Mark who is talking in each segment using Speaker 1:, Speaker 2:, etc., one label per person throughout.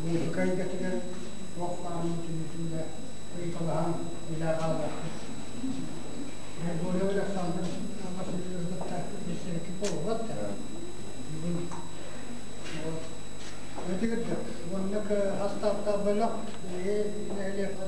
Speaker 1: Музыка эйгэтигэр туох баарын түмүтүндэ ыйыталаһан илэ хааллахпыт. Григорьев Александр Васильевич кытта билсибикки буолбат да. Бүгүн Өтүгүрдүк. Маннык хастаахтаах бөлөх биһиги нэһилиэккэ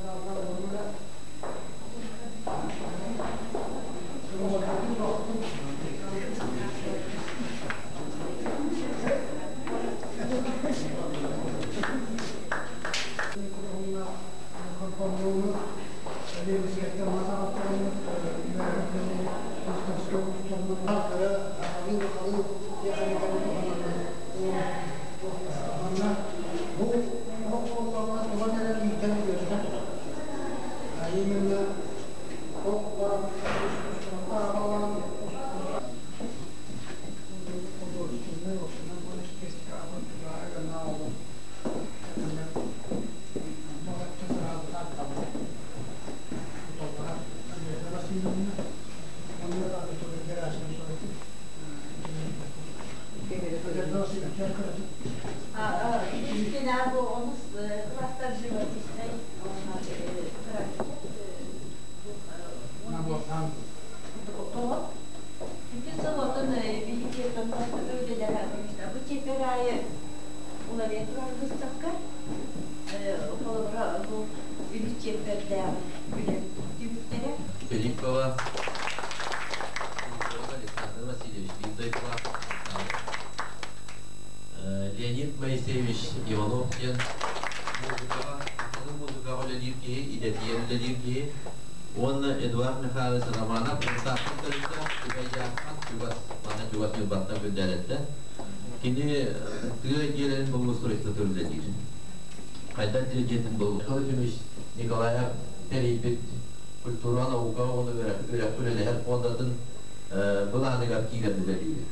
Speaker 1: Бу оһох туран эрэр иитэн үөрэтэн турар. Именно
Speaker 2: Онус класстар живописнай Тоҕо? Ити сыл отон биһиги бастакы үлэлэһэ бу чиэппэр аайы уларыйа турар быыстапка. Холобура, бу үһүс чиэппэрдээх үлэ түмүктэрэ.
Speaker 3: Филиппова Александр Васильевич биир дойдулаах Леонид Моисеевич Иванов диэн музыкаҕа, сахалыы музыкаҕа үлэлиир киһи, идэтийэн үлэлиир киһи уонна Эдуард Михайлович Романов Ынтаахтан төрүттээх Түбэйдээхтэн чугас, манна чугас Ньурбаттан Күндээдэттэн. Кини тыа дьиэлэрин благоустройствотын үлэлиир. Хайдах тыа дьиэтин Михаил Ефимович Николаев тэрийбит культура, наука уонна үөрэх үлэлэһэр фондатын былааныгар киирэн үлэлиибит.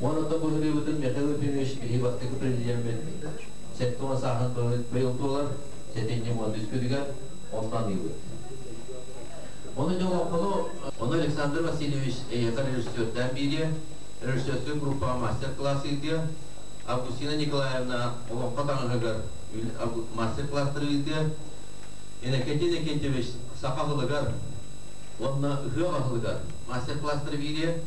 Speaker 3: Уонна то быһырыыбытын Михаил Ефимович биһи бастакы президеммит 70 сааһын быйыл туолар, сэтинньи 13 күнүгэр онно аныыбыт. Ону дьолооххону, ону Александр Васильевич эйиэхэ режиссердаан биэриэ, режиссерскай группаҕа мастер-класс ыытыа, Августина Николаевна олоҥхо таҥаһыгар мастер-класстары ыытыа, Иннокентий Иннокентьевич саха аһылыгар уонна ыһыах аһылыгар мастер-класстары биэриэ,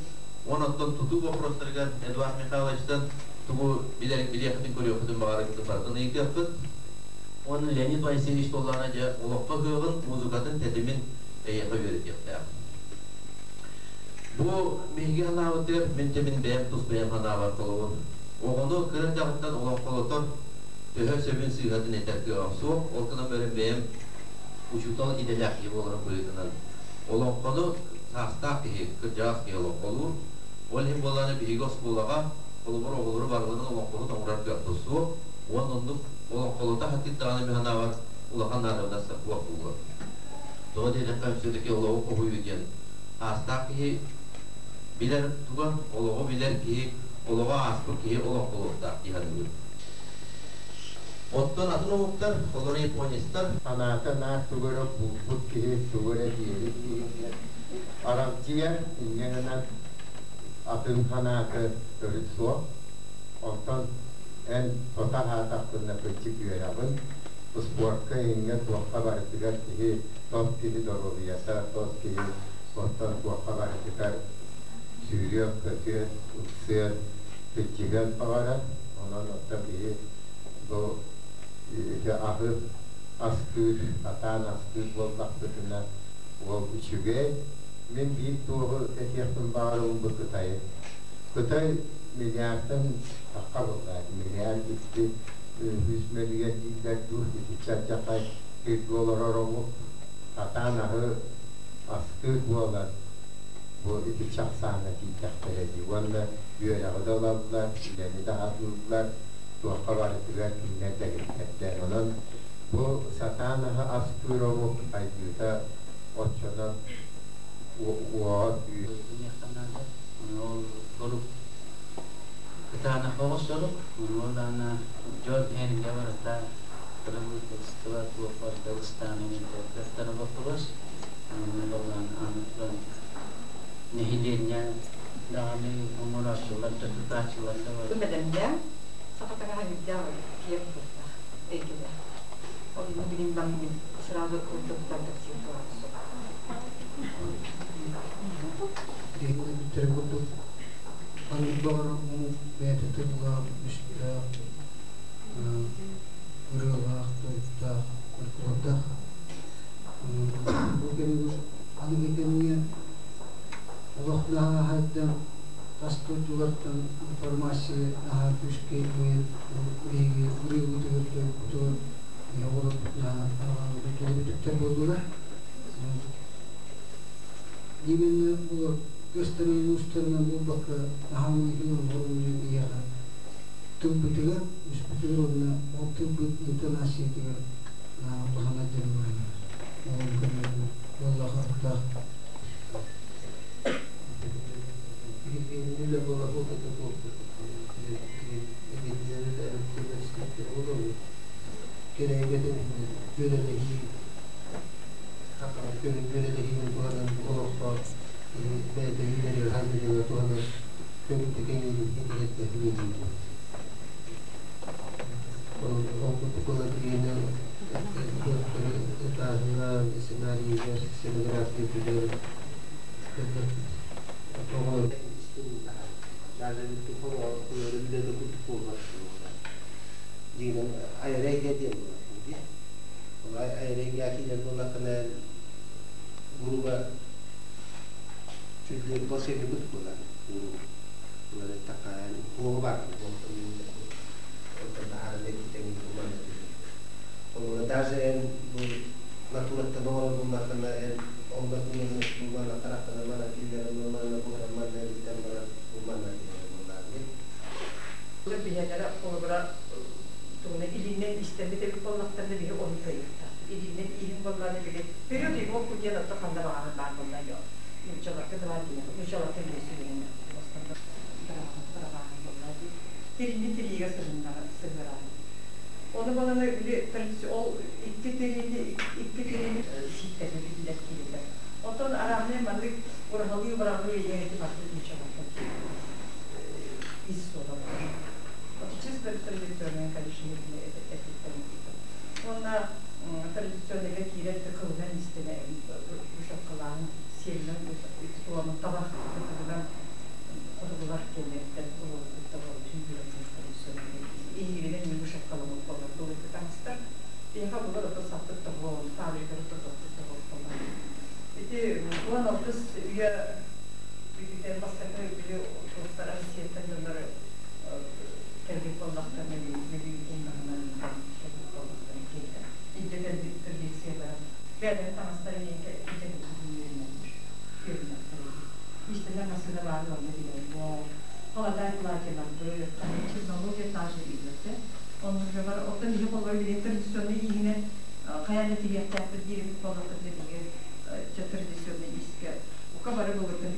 Speaker 3: уонна оттон тутуу боппуруостарыгар Эдуард Михайловичтан тугу билэрин билиэххитин көрүөххүтүн баҕараргытын барытын ыйытыахпыт. Уонна Леонид Моисеевич буоллаҕына дьэ олоххо ыһыаҕын музыкатын тэтимин эйиэхэ үөрэтиэхтээх. Бу биһиги санаабытыгар мин дьэ мин бэйэм тус бэйэм санаабар холобур оҕону кыра эрдэҕиттэн олоҥхолотор төһө сөбүн сыыһатын этэр кыаҕым суох. Ол гынан баран бэйэм учуутал идэлээх киһи буоларым быһыытынан олоҥхону саастаах киһи, кырдьаҕас киһи олоҥхолуур. Ол иһин буоллаҕына биһиги оскуолаҕа холобур оҕолору барыларын олоҥхоһут оҥорор кыахпыт суох. Уонна оннук олоҥхолото сатыыр даҕаны мин санаабар улахан наадабына суох буолуо. Тоҕо диэтэххэ все-таки олоҕу хоһуйуу диэн аастаах киһи билэр туга, олоҕу билэр киһи, олоҕу ааспыт киһи олоҥхолуохтаах дии саныыбын. Оттон атын омуктар, олор японецтар
Speaker 4: Санаата наар тугу эрэ булбут киһи, тугу эрэ диэбит киһи диэн аралдьыйар, инньэ гынан атын санаата төрүт суох. Онтон эн тото аһаатаххына кырдьык үөрэҕин, спортка иҥҥэ туохха барытыгар киһи, тос киһи доруобуйата, тос киһи оттон туохха барытыгар сүүрүөн-көтүөн, ыксыан, кырдьыгыан баҕарар. Онон оттон киһи бу ити аһы астыыр, сатаан астыыр буоллахпытына, ол үчүгэй. Мин биир туоһу этиэхпин баҕарабын бу Кытайы. Кытай миллиардтан тахха буолла, миллиард икки үс мөлүйүөн дииллэр дуу, итиччэ алдьархай сиргэ олорор омук сатаан аһы астыыр буолан, бу итиччэ ахсааҥҥа тиийдэхтэрэ дии. Уонна үөрэҕи да ылаллар, үлэни да аһатыыллар, туохха барытыгар кинилэр дэгиттэрдэр. Онон бу сатаан аһы астыыр омук сайдыыта оччонон Уоҕа күүһэ.
Speaker 5: Ол сорук кытаанах оҕус сорук, уонна дьон иһэргэ барыта правительство туох барыта ыстаанын кыахтара боппуруос. Онно аны туран нэһилиэнньэ даҕаны оҥорооччулар да тутааччылар да бар.
Speaker 6: Бэлэмнээн саха таҥаһа үрдээх киэҥ кыахтаах эйгэлээх. Ол иһин билин баҥмын сразу ылдыбыттан таксига турабыз.
Speaker 1: Биһиги бүтэрин курдук ханнык баҕарар омук бэйэтэ тыллаах, үстээх, ырыалаах, тойуктаах, фольклордаах. Бу кэмҥэ аныгы кэмҥэ олох наһаа хайдан тас дойдулартан информация наһаа күүскэ иҥэн биһиги ырыабытыгар, тойукпутугар оҕолорбут наһаа арҕаабыт буоллулар. Именно олор тыастарынан уустарынан буолбакка наһаа иһин ийэҕэ тылбытыгар, үспүтүгэр уонна ол тылбыт интонациятыгар улахан алдьаныы оҕону көрүҥ буоллаах арыктаах.
Speaker 4: Үлэ буола Кэрэйбэтин дьүөрэлэһии дьүөрэлэһиини туһанан олоххо бэйэтэ үүнэригэр хас туһанар көҥүлтэ кэҥиирин этигэргэ үлэлиир. Ол курдук билигин этажына, сценарийыгар, сценографиятыгар оҕолор
Speaker 7: Даже үлэ курдук буолбат. Дигинен айрайга диэн буолар. Ол айрайга киирэр буоллаххына грубо чуть ли волшебный курдук буолар. Улар такая хуога бар. Ол даже эн бу натураттан оҥорор буоллаххына эн онно манна тарахтана манна киллэрэн манна буһаран манна илдьэн баран бу манна буоллаҕын.
Speaker 6: Биһэлэрэ холобура тугуна илиинэн истэммит эбит буоллахтарына биһи ону кыайыахтаах. Илиинэн ииһин буоллааны били вперед его диэн отто ханна баҕарар баар буолла йо. Нууччаларга да баар диэн нууччаларга биир сүбэһин бырабааһын буолла дии. Тириини тириигэ сыһыннаҕа сыһыараһын. Ону баланы били ол икки тириини сииттэрин биллэр киирилэр. Оттон арааһынай маннык ураһалыы быраҕыы ийэти барбыт нууччаларга ис суола. Вот чисто традиционная, конечно, этиттен. Уонна традиционныйга киирэр кылынан истэнэ вышивкалаан, сиэлинэн туламын табах кытыгынан хотугулар кэллэриттэн улуутutta болчун традиционный иһииринэн вышивкаламыт болар былыргы таҥастар. Биһиэхэ булар ото саппыт тоҕо фабрикары тотоппут тоҕо болар. Ити 16 үйэ бүтүтэн бастакы били туохтар Россияттан дьоннор кэлбит боллахтарына бүлүү умнаһынан кэлбит боллахтарына киирдэ. Илдьэ кэлбит традициялара. Бэйэлэрин таҥастарын илдьэ кэлбит үөрэннэр. Истэнэр массыына баарын онно билэллэр. Холодай платьеларды, технология та же идет. Онно уже бар, оттон иһи холлор билин традиционный иһинен хайан тигиэхтээхпит диирбит боллохпут билиги традиционный иске. Ука бары былыргын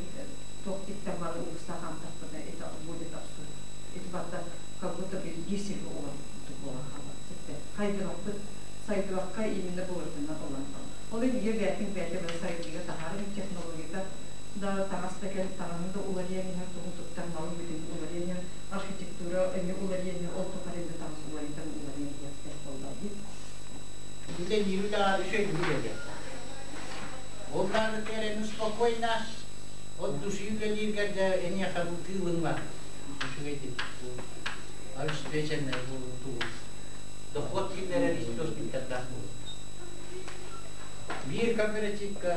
Speaker 6: туох тиктен бары улуста хамтахпына это будет абсурд. Это барда как будто бы десять олар буолан хаалар. Хайдыбаппыт сайдыбакка именно былыргыннан олан хаалар. Ол иһин бээтин бээтэ бары сайдыыга таһаарар технологията да таҥас да кэл таҥаһын да уларыйан иһэр, тугун туттар малын бүтүн уларыйан иһэр, архитектура эмиэ уларыйан иһэр, ол тухары да таҥас уларыйтан уларыйан иһиэхтээх буолла дии.
Speaker 5: Үлэлиир үлэҕэ үчүгэй үлэлиэхтээх. Ол наадатыгар эми спокойно от души үлэлииргэр дьэ эниэхэ бу тыылыҥ бар. Үчүгэйдик бу обеспеченный бу тугу доход киллэрэр источниктардаах буолуохтаах. Биир кооперативка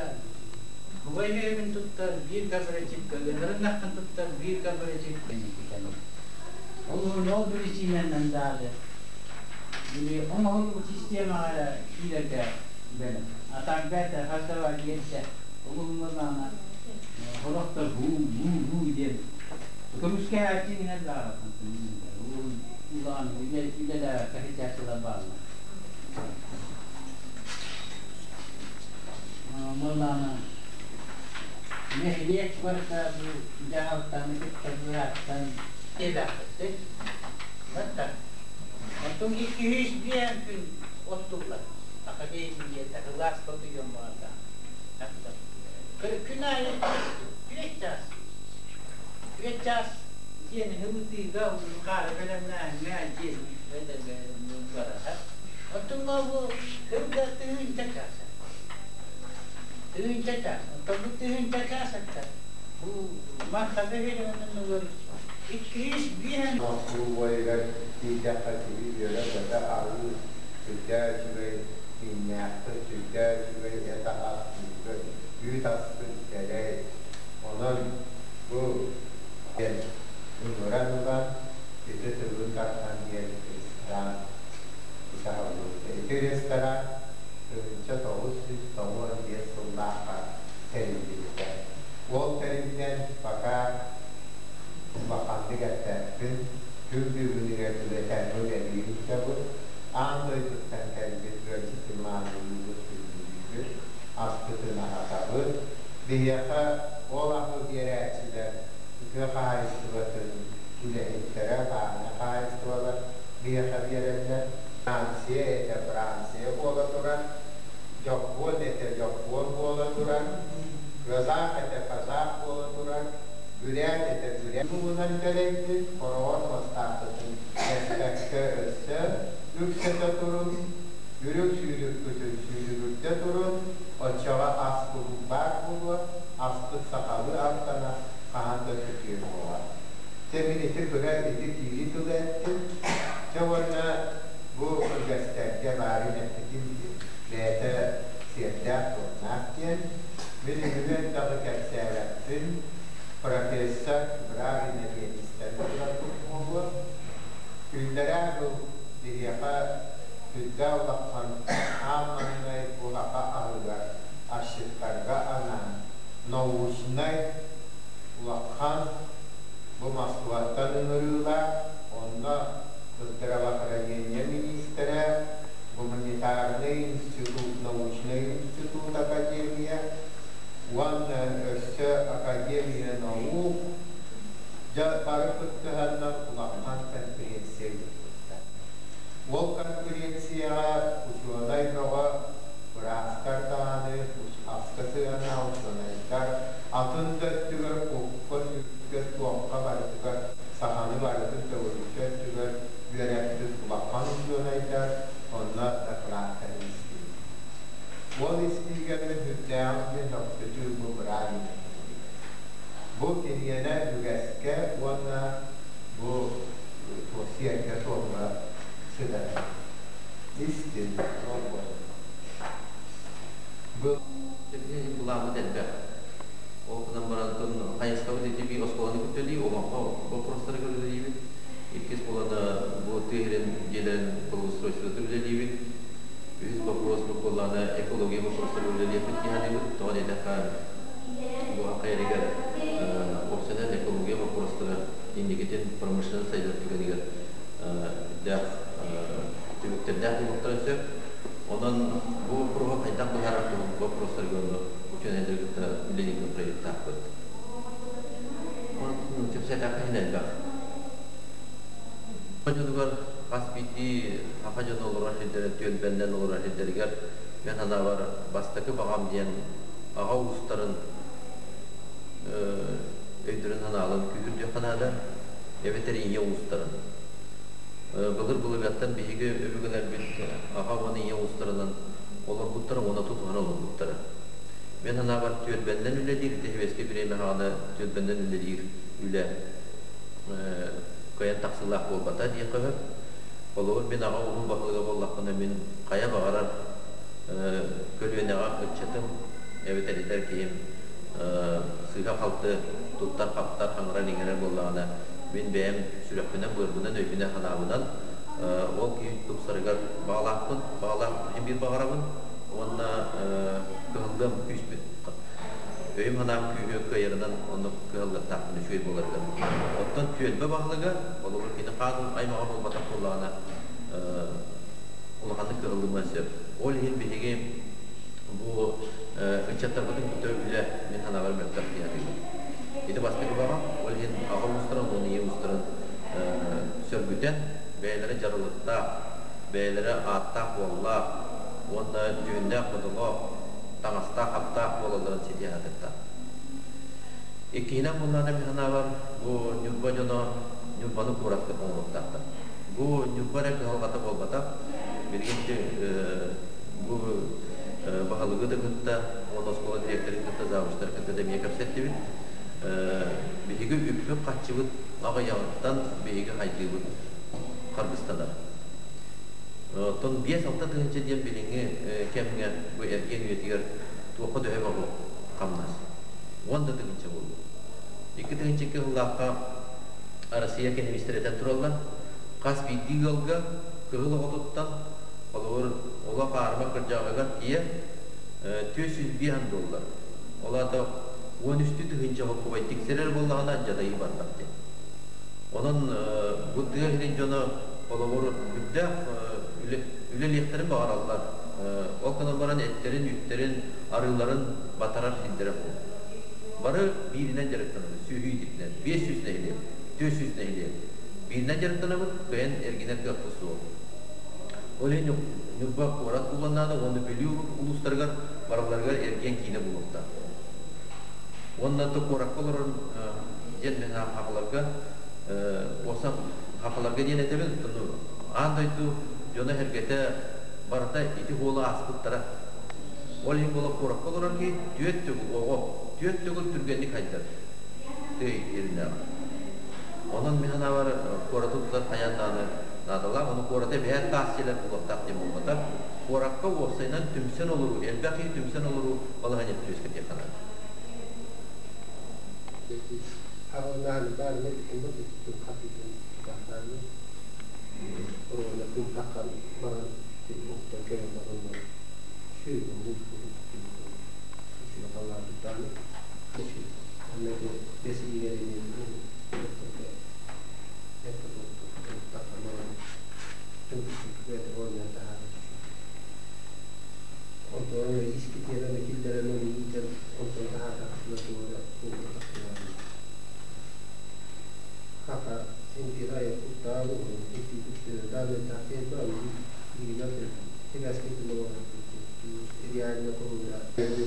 Speaker 5: убай үөһүн туттар, биир кооперативка ыанарын туттар, биир кооперативка ол ол биричиинэнэн даалы били оҥоһуллубут системаҕа киирэргэ бэлэм. А так бэйэтэ хас да бар диэнсэ улуһуммалаана хорохтор бу бу бу диэн көмүскэһээччи иҥэр бааратын улаан үлэлээ кэһитээччилэр бааллар. Моллаана Нэһилиэк барыта бу дьаһалтаны кытта бырааттан тиэлээхпит. Батта. Онтон 205 күн оттуллар. Академията кылаас хотуйан барда. Күн аайы 4 час. 4 час диэн хымытыыга хаары бэлэмнээҥҥэ диэн барара. Оттон бу хылга тыһыынча час. Тыһыынча час. Оттон бу тыһыынча час этэ. Бу Марха бөһүөлэгин 205
Speaker 4: Клубайыгар тиийдэххэ киһи үөрэ-көтө аһыы, сүрдээх үчүгэй мииннээхпит, сүрдээх үчүгэй эт ас үүт аспыт дэлэй. Онон бу диэн ыҥыран ылан, ити Тыгын Дархан диэн ресторан ытаһаллыбыта. Ити ресторан 1995 сыллаахха тэриллибитэ. Ол тэриллэн пока улаханнык эппэппин, күн бүгүнүгэр үлэтээҥҥэ үлэлии сылдьабыт, аан дойдуттан кэлбит ыалдьыты маанылыыбыт, күндүлүүбүт, аспытын аһатабыт. Биһиэхэ ол аһы биэрээччилэр тыа хаһаайыстыбатын үлэһиттэрэ, бааһына хаһаайыстыбалар биһиэхэ биэрэллэр. Франция этэ Франция буола турар, Дьоппуон этэ Дьоппуон буола турар, казах этэ казах буола турар, бүрээт этэ бүрээт муҥунан дэлэйбит, хороҕор мастаахпытын эппэккэ өссө үксэтэ турун, үрүҥ сүүрүкпүтүн сүүрүгүрдэ турун, оччоҕо ас куруук баар буолуо, аспыт сахалыы астана хаһан да сүтүө суоҕа. Чэ мин ити кыра ити киири тылы эттим. Чэ уонна бу үгэстэргэ баарын эппитим дии, бэйэтэ сиэрдээх-туомнаах диэн. Мин үгүһү элбэҕи кэпсээбэппин, профессор Бравина диэн истэн турарбыт буолуо. Иллэрээ дыл биһиэхэ сүрдээх улахан аан маҥнай улаха аһыгар асчыттарга анаан научнай улахан бу Москваттан ыҥырыылаах, онно здравоохранение миниистирэ, гуманитарный институт, научный институт академия уонна өссө академия наук дьэ бары кыттыһаннар улахан конференция ыыппыттар. Ол конференцияҕа учуонай бөҕө, быраастар даҕаны, аска сыһыаннаах учуонайдар, атын да өттүгэр кукка, сүргэ, туохха барытыгар саханы барытын төгүрүччү өттүгэр үөрэппит улахан учуонайдар онно дакылааттарын истибит. Ол истиигэ мин сүрдээҕин диэн сөхпүтүм бу быраабыла Бу киниэнэ үгэскэ уонна бу сиэргэ-туомҥа сыһыан. Истин, ол буолла. Бу
Speaker 3: Былааммыт элбэх. Ол гынан баран хайысхабыт ити биир оскуоланы кытта олоҥхо боппуруостарыгар үлэлиибит. Иккис буолан бу тыа сирин дьиэлэрин благоустройствота үлэлиибит. Үһүс боппуруос бу буоллаҕына экология боппуруостарыгар үлэлиэхпит дии саныыбыт. Тоҕо диэтэххэ, бу Акайарыгар уопсайынан экология боппуруостара инникитин промышленность сайдар түгэнигэр дээх түмүктэрдээх буолуохтарын сөп. Онон бу боппуруоһу хайдах быһаарар туһун боппуруостарга онно учуонайдары кытта үлэлииргэ проекттаахпыт. Онон кэпсээтэххэ иһин элбэх. Дьонугар хас биирдии саха дьоно олорор сирдэрэ түөлбэннэн олорор сирдэригэр мен санаабар бастакы баҕам диэн аҕа уустарын өйдөрүн-санааларын күүһүрдүөххэ наада, эбэтэр ийэ уустарын. Былыр-былыргаттан биһиги өбүгэлэрбит аҕа уонна ийэ уустарынан олорбуттара уонна тутуһан олорбуттара. Мен санаабар түөлбэннэн үлэлиир, ити бириэмэ хаҕана түөлбэннэн үлэлиир үлэ кыайан тахсыылаах буолбата диэххэ сөп. Холобур, мин аҕа ууһун баһылыга буоллахпына, мин хайа баҕарар көлүөнэҕэ ыччатым эбэтэр эдэр киһим сыыһа-халты туттар-хаптар, хаҥырар-иҥэрэр буоллаҕына, мин бэйэм сүрэхпинэн, быарбынан, өйбүнэн-санаабынан ол киһи тупсарыгар баҕалаахпын, баҕалаах иһин биир баҕарабын уонна кыһаллыам күүспүт өйүм-санаам күүһү кыайарынан оннук кыһаллыахтаахпын үчүгэй буоларыгар. Оттон түөлбэ баһылыга, холобур, кини хаан аймаҕа буолбатах буоллаҕына, улаханнык кыһаллымыан сөп. Ол иһин биһиги бу Ыччаттарбытын кытта үлэ мин санаабар мөлтөх дии саныыбын. Ити бастакы баҕам, ол иһин аҕа уустарын уонна ийэ уустарын сөргүтэн, бэйэлэрэ дьарылыктаах, бэйэлэрэ ааттаах-уоллаах уонна дьүһүннээх-бодолоох, таҥастаах-аптаах буолалларын ситиһэ сатыахтаах. Иккиһинэн буоллаҕына мин санаабар, бу Ньурба дьоно Ньурбаны куорат оҥоруохтаахтар. Бу Ньурба эрэ кыһалҕата буолбатах. Билигин бу баһылыгы да кытта уонна оскуола дириэктэрин кытта, завучтары кытта да эмиэ кэпсэттибит. Биһиги үппүт-харчыбыт аҕыйаҕыттан биһиги хайдыыбыт харгыстанар. Оттон 5-6 тыһыынча диэн билиҥҥи кэмҥэ бу эргиэн үйэтигэр туохха төһө баҕа хамнас. 10 да тыһыынча буолуо. 2 тыһыынча сыллаахха Россия экономистэр этэн тураллар. Хас биирдии ыалга кыһыл оҕотуттан, холобур, олох аарыма кырдьаҕыгар тиийэ 405 доллар. Ол аата 13 тыһыынча холкубай тиксэрэр буоллаҕына дьадайыы барбат диэн. Онон бу тыа сирин дьоно холобур үрдээх үлэлиэхтэрин баҕараллар. Ол гынан баран эттэрин, үүттэрин, арыыларын батарар сирдэрэ суох. Бары бииринэн дьарыктанабыт, сүөһү иититинэн. 500 нэһилиэк, 400 нэһилиэк. Бииринэн дьарыктанабыт, кыайан эргинэр кыахпыт суох. Ол иһин Ньурба куорат буолуон наада уонна Бүлүү улуустарыгар барыларыгар эргиэн киинэ буолуохтаах. Уонна то куоракка олорор диэн мин хахаларга уосан хахаларга диэн этэбин аан дойду дьоно-сэргэтэ барыта ити хуола ааспыттара. Ол иһин буола куоракка олорор киһи түөрт төгүл оҕо түөрт төгүл түргэнник хайдар тыа иһиннэҕэ. Онон мин санаабар куораты тутар хайаан даҕаны наадалаах. Ону куораты эбэһээт таас дьиэлэр буолуохтаах диэн буолбатах. Куоракка уопсайынан түмсэн олоруу, элбэх киһи түмсэн олоруу балаһыанньатын үөскэтиэххэ наада.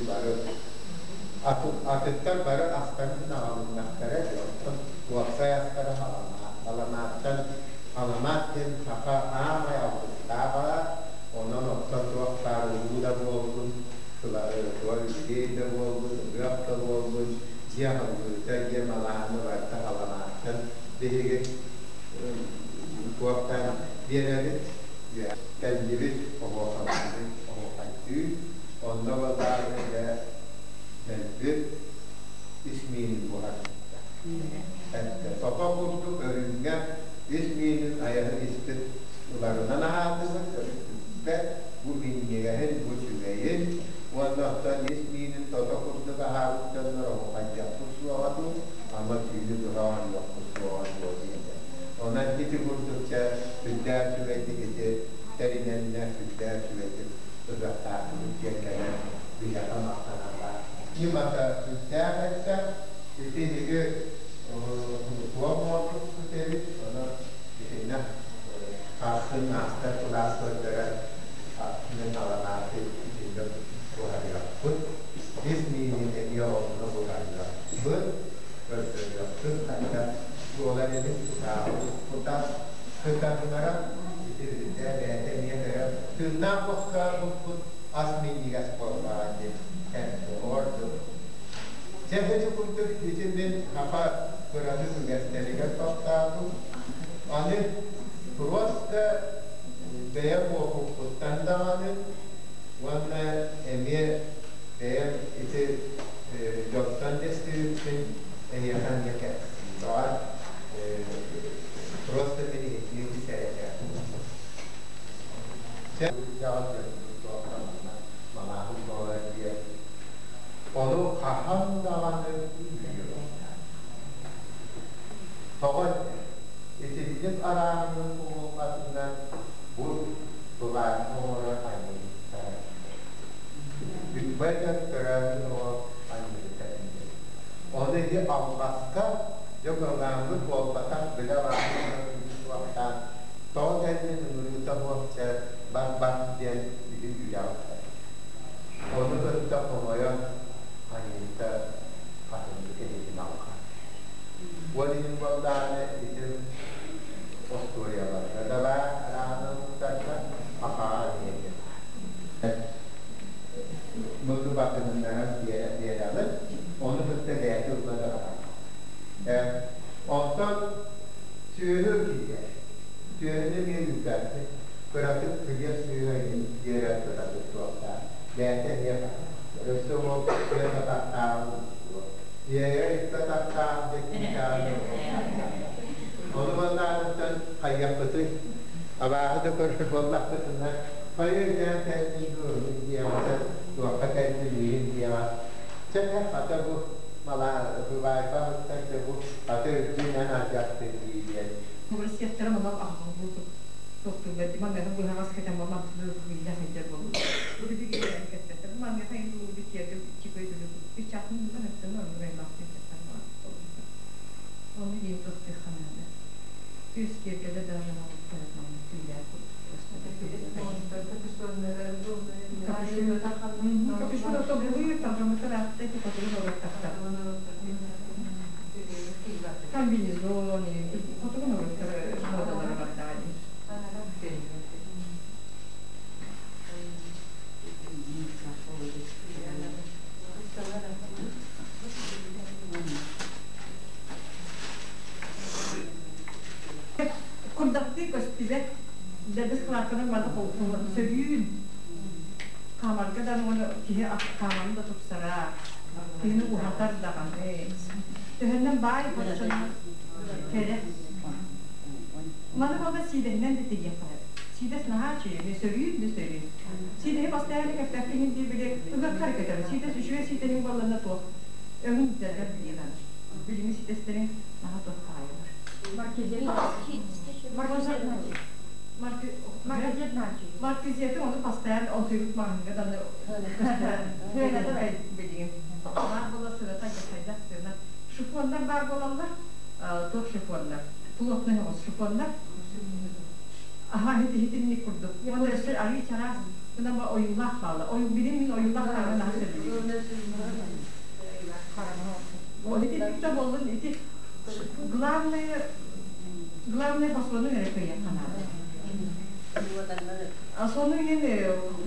Speaker 4: Бары атыттар бары астарын аҕалыннахтара, оттон уопсай астара халамааттан халамаат диэн саха аамай алгыстааҕа, онон оттон туох баар улуу да буоллун, туох үчүгэй да буоллун, ыһыах да буоллун, дьиэ аһыллыыта, дьиэ малааһына барыта халамааттан биһиги туохтаан биэрэбит, кэллибит, оһуохайдыы, оһуохайдыы, онно базаары дьэ дэлби ис миинин буһарбыттар. Тото курдук өрүүҥҥэ ис миинин айаһын испит ыларынан аһаатыбыт, өрүттүбэт, бу минньигэһин, бу үчүгэйин, уонна оттон ис миинин тото курдук аһаабыт дьоннор оһуохайдыахпыт суоҕа дуу, ама түүнү быһа оонньуохпут суоҕа дуо диэтэ. Онон ити курдук чэ сүрдээх үчүгэйдик ити тэринэннэр сүрдээх үчүгэйдик ыһыахтаатыбыт диэн кэлэн биһиэхэ махтаналлар. Ньымата сүрдээх элбэх, ити иһиги туох оҥорбуппут эбит, онон итиннэ сарсын маастар-кылаас көрдөрөн мин аламааты итиннэ буһарыахпыт, ис миинин эмиэ онно буһарыахпыт, көрдөрүөхпүт, хайдах буолар эбит, кутааҕы кытарыннаран ити үрдэ бэйэтэ эмиэ көрөн тыыннаах буспут ас минньигэс буоллаҕа диэн ордук. Дьэ ити курдук ити мин саха кыраны үгэстэригэр тохтоотум. Аны просто бэйэм уопуппуттан даҕаны уонна эмиэ бэйэм ити дьонтон дэстибиппин эһиэхэ эмиэ кэпсиибэҕэ просто мин иһитиим сэрэтэ. Малааһын буолар диэн ону хаһан даҕаны тоҕо итинник арааһын кубулҕатынан бу былаан оҥорор аньыыттара. Бүппэт. Буолбакка, дьэ былааммыт буолбатах, билэ суохтаах, тоҕо кэллин ыҥырыыта суох чэ бар-бар диэн үһү үрэҕиттэн. Ону кытта хомойон аньыыта атыннык эһитин алҕаан. Ол иһин буоллаҕына ити остуоруйаларга да баар араана омуктарга хахаҕа эмиэ баар. Мылы батыһыннаран биэрэҕит, ону кытта бэйэтэ ылла да барар. Онтон сүөһү киирэр. Сүөһүнү эмиэ үүтээппит. Кыратык кыйа сыыһа иһин биэрэр кытатык туохтаах. Бэйэтэ эмиэ хатар. Өссө уол түөрт атахтааҕын устуо. Иэйэр икки атахтаах дьэ киитээҕин Ону маннааныттан хайыахпытый? Абааһы да көрөр буоллахпытына, хайа өйдөөн кэллин дуу, диэҕэ, туохха кэллин иһин диэҕэ. Чэ, хата бу баайбаһыттан чэ бу хата үрдүнэн алдьаттын дии диэн.
Speaker 6: Университеттара манан аһаҕас буолбут тохтууллар ди маныаха быһаҕас кэтэн мантыны биллэ сылдьар буоллун. Бу биһиги кэппэттэр. Бу маныаха ин бу битиэргэ чипой дүлү үчатын өттөн оннук аймах кэппэттэр Оны иин тохтуохха наада. Күс киэргэлэ даже оҥоһуктар маннык түүлээх Капюшон тобулуйар тарҕаммыттар аатта хотугу норуоттахтар. Комбинезон, хотугу норуоттар модалара бардаҕа дии. Курдаттыы көстүбэт дьэбис кылаакканан маны сөрүүн хаамарга да уонна киһи хаамарын да тупсарар, киһини уһатар даҕаны. Төһөннөн баай баччанан кэрэ. Маны буолла сиидэһинэн да тигиэххэ сөп. Сиидэс наһаа үчүгэй, эмиэ сөрүүн да сөрүүн. Сиидэһи постоянно кэппэккин иһин дии били ыһыаххар көтөбүн. Сиидэс үчүгэй сиидэһиҥ буолланна туох өҥүн дьарыгар билиэн аны. Билиҥҥи сиидэстэриҥ наһаа туох хаайылар. Маркизеты ону постоянно онтуйбут маҕаһыыҥҥа даны көстөр билигин. Баар буола сырата хайдах сыана. Шифоннар баар буолаллар. Туох шифоннар? Плотный оҕус шифоннар. Аха итинник курдук. Уонна өссө арыы чараас гына ойуулаах баалла. Ой билин мин ойуулаах таҥаһын наһаа сөбүлүүбүн. Итинник да буоллун ити главное главное фасону эрэ кыайыахха наада. Сону иһин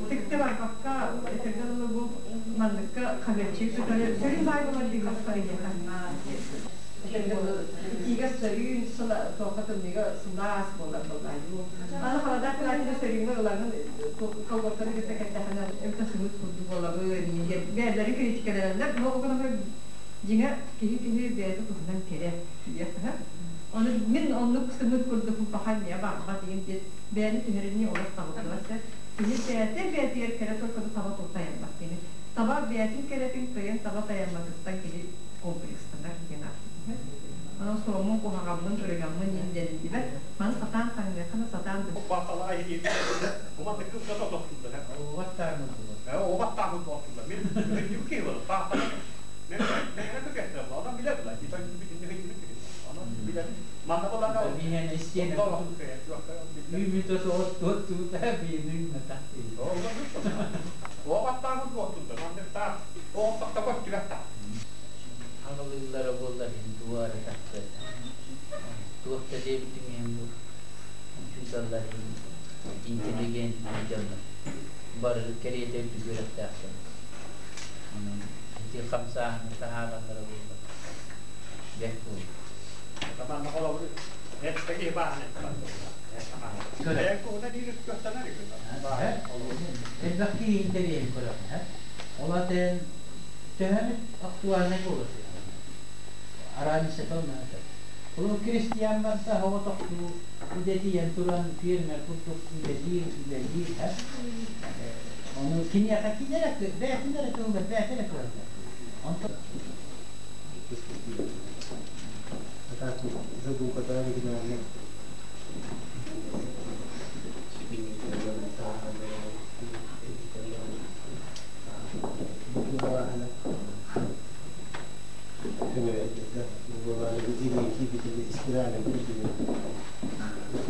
Speaker 6: тикте барбакка этэргэ дылы бу манныкка хаһыаччыы сытары сөрүн баай болар диэххэ Итиигэ сөрүүн туохха тымныыга сылаас буолар буоллаайуу. Аны халадаах кылаатыга сөрүүҥҥэ ылаҥын колготтары кытта кэттэххинэ эбэтэ сымыыт курдук буолабын диэн бэйэлэрин критикэлэнэллэр. Но ол гынан дьиҥэ киһи-киһи бэйэтэ туһунан кэрэ диэххэ. Ону мин оннук сымыыт курдук паха эмиэ барбат диэн диэн бэйэни түһэринии олох табыллыбат да. Киһи бэйэтэ бэйэтигэр кэрэ только таба тултайарбат кини. Таба бэйэтин кэрэтин кыайан таба тайамматыттан киһи комплекстанар диэн ааттыыр. Онон суоммун, куһаҕаммын, ырыгаммын диэн дэниллибэт. Маны сатаан таҥныаххына сатаан
Speaker 5: Аҕалыыллара буоллар иһин тугу эрэ тахсыа этэ. Туох да диэбитиҥ иһин бу учууталлар иһин интеллигентнэй дьоннор бары кэриэтэ үрдүк үөрэхтээх дьон. Онон ити хамсааһыны таһаараллара буоллар бэрт буолуо. Элбэх киһи интэриэһин көрөҕүн, Ол атын төһөмүт актуальнай буола сыһар. Разница наада. Ол крестьян барса оҕотохтуу идэтийэн туран фермер курдук үлэлиир, үлэлиир, Ону киниэхэ кинилэрэ бэйэтин эрэ тылыгар бэйэтэ эрэ кыаллар. Онтон
Speaker 7: Задумката оригинальная. Маны илиин киирбитин испирален курдук.